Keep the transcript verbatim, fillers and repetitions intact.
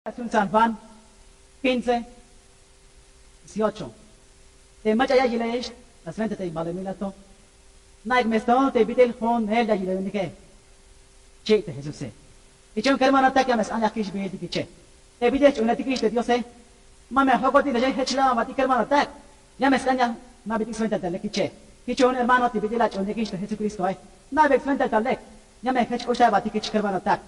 San Juan quince, dieciocho. Te mach'a ya yileyex la swenta te balemil a to, na'ik me stojol te bit'il jo'onel ya yileyenike, xchi te Jesuse. Jichon kermanotak, ya me sk'an ya jkixbiil te kiche. Te bit'il jch'uunejtikix te Diose, ma me jojk'otik naxe jech law abatik kermanotak. Ya me sk'an ya jna'betik swenta ta lek kiche. Jichon hermano, te bit'il ach'uunejtikix te Jesucristoe, jna'beyik swenta ta lek. Ya me jech k'ux ta abatik jich kermanotak.